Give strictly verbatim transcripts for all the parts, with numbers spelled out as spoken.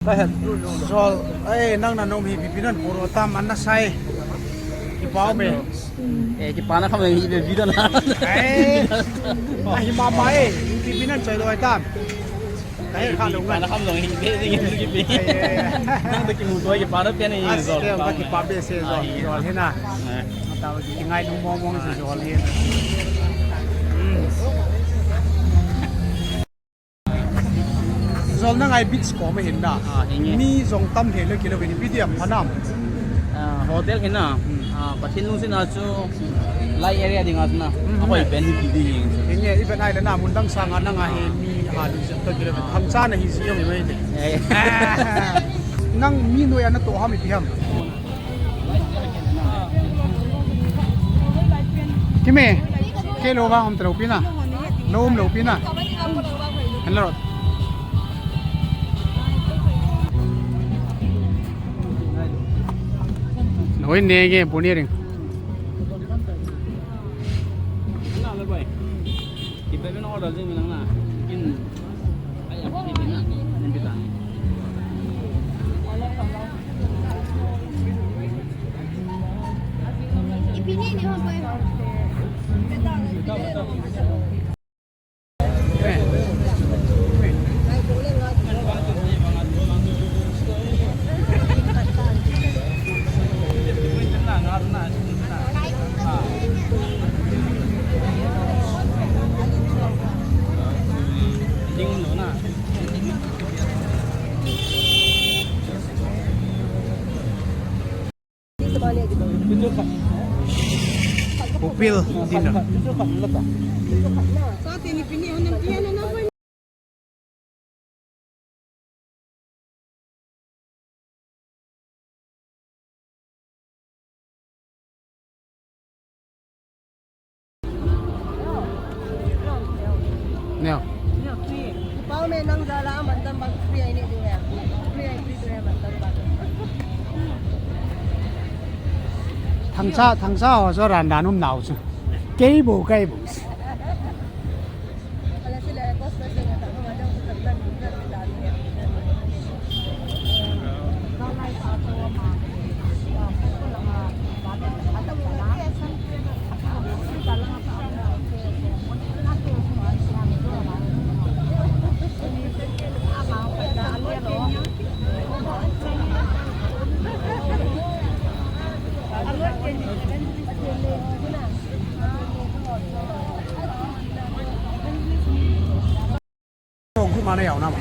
Ka het. Jol, eh, nang na nom hi ipi ipi nan puro tam an na sai. Kipah e. Eh, kipana kham hi be video na. Eh, ahi mama e, ipi ipi nan choi loi tam. Ka het kha lou ngai. Kipana kham lou hi be ding kipe. Eh, eh, eh. Nang to kimu to kipana pen hi. As Jol. Te ka kipah behseh Jol, Jol hi na. Eh. Tao ki ngai lung mong mong si Jol hi. Hmm. Jol na ngai beach kom a hin na. Ah, hi nge. Mi jong tam thei lou kilou hin, ipi dia phanam. Ah, hotel hin na. Hmm. Ah, Pathen lungset na chu lai area ding a chu na. Hmm. Ahoi pen hi kiti ding. Hi nge, ipi nai le na mun dang sang a na ngai hi mi ha lu jat to kilou hin. Ah. Thangcha na hi ji jong hi mai de. Eh. Nang mi noi a na toh ham ipi ham. Kimi, kei lou vang um ta lou pi na. Lou um lou pi na. Hello. Lou in ne nge bu ne ring. Ipi order jing mi lang na. Kin. Ai, ipi na. Ipi ta. Ipi ni ni ho boy. Upil dinner. Neo. Pau me nang jala mantam bak free ai ni du ya. Free ai free du ya mantam bak. Thangcha, thangcha ho chu ran dan um nau chu. Kei bo, kei bo. Group ma na jao na ma.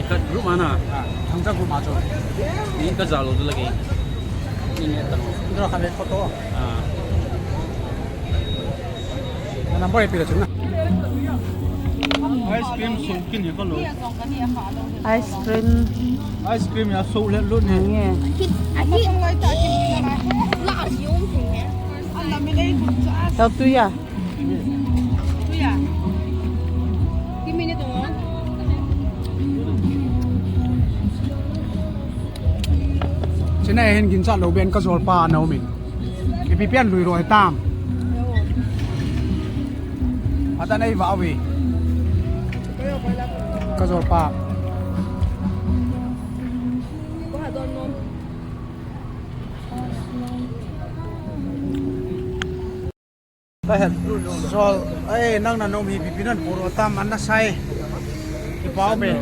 Ikat group ma na. Ah, thangcha group ma chu. Ni ka jao lou tu lagi. Ni ne ta. Ni ka kha le photo. Ah. Na number ipi la chu na. Ice cream sou kin hi ka lo. Ice cream. Ice cream ya sou le lo ni. Nge. Tao tu ya. Chennai hin ginchat lou ben ka jolpa na um in. Ipi pian lui roi tam. Atan ei va avi. Ka jolpa. Ka het. Jol, eh, nang na nom hi ipi ipi nan puro tam an na sai. Kipah e.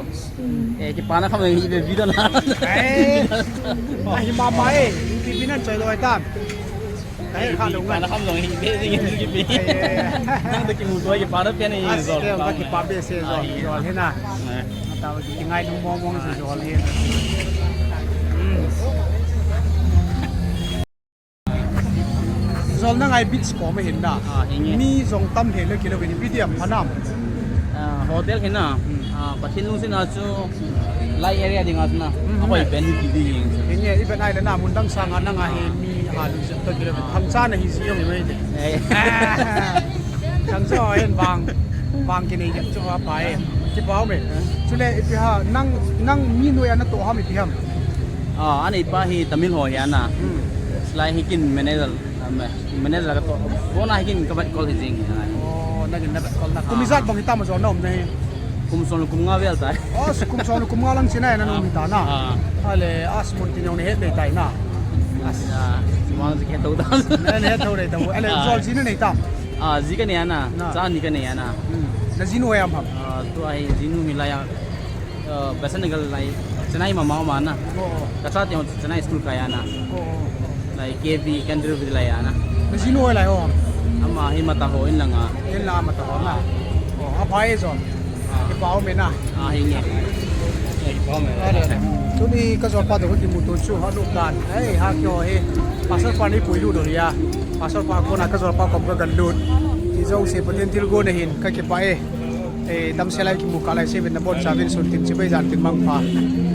Eh, kipana kham hi be video na. Eh, ahi mama e, ipi ipi nan choi loi tam. Ka het kha lou ngai. Kipana kham lou hi be ding kipe. Eh, eh, eh. Nang to kimu to kipana pen hi Jol. As te ka kipah behseh Jol, Jol hi na. Eh. Tao ki ngai lung mong mong si Jol hi. Hmm. Jol na ngai beach kom a hin na. Ah, hi nge. Mi jong tam thei lou kilou hin, ipi dia phanam. Ah, hotel hin na. Hmm. Ah, Pathen lungset na chu lai area ding a chu na. Hmm. Ahoi pen hi kiti ding. Hi nge, ipi nai le na mun dang sang a na ngai hi mi ha lu jat to kilou hin. Thangcha na hi ji jong hi mai de. Eh. Thangcha ho hin vang, vang kinei jat chu ha pa e. Kipah e. Chule ipi ham, nang, nang mi noi a na toh ham ipi ham. Ah, a neipa hi Tamil ho hi ana. Hmm. Chulai hi kin manager, um, manager ka toh. Bona hi kin ka vet call hi jing hi ana. Oh, na kin na vet call na. Kum ijat bang hi tam a jol na um na hi. Kum som le kum nga vel tai. As, kum som le kum nga lang Chennai a na nung ta na. Ah. Ale, as, mun tin jong nahet nei tai na. As. Ah, mang ji ke to da. Nahet thou nei ta. Ale, ah, jol ji nanei tam? Ah, ji kanei ana. Na. Cha ni kanei ana. Hmm. Na jinu hoi am ham? Ah, tua hi jinu hi lai a. Uh, Besant Nagar lai, Chennai mama mama na. Oh, oh. Kacha teng Chennai school kai ana. Oh, oh. Lai K V Kendriya Vidyalaya na. Na jinu hoi lai ho? Ama hi Mataho in langa. In la Mataho na. Oh, aphai jo. Ah. Kipah um e na. Ah, hi nge. Kipah um e. Ale. Tuni kajolpa toh kakimuto chu, ha, luk dan. Ei, ha, keiho hi. Pastor pa ni puilut u hi a. Pastor pa koma kajolpa kom kagalut. Ti jouse Pathen thilgon ahin, kakipah e. Eh, damsel a kimu kah lai, seven na bon chavin sun tin chibai jan tin mangpha.